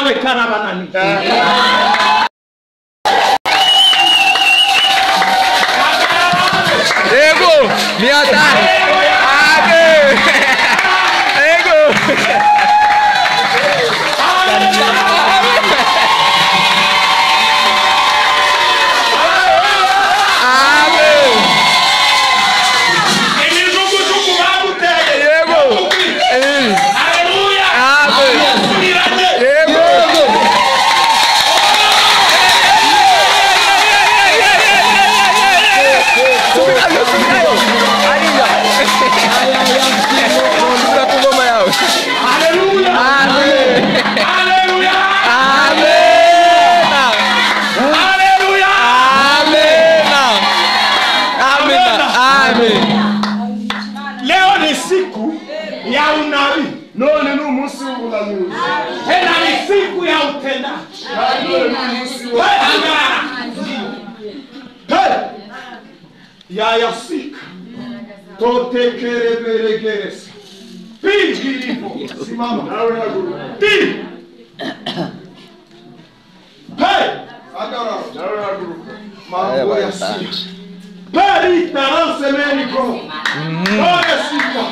Nawe karabanani. Ego, minha tarde. Ego. Leo ni siku ya unabii. None ni umunsi w'ubuhanuzi. Tena ni siku ya utendaji. Ya yasika totekereberegeresa pigiripo simama ti hey mambo ya sika peritaransemeniko toresika.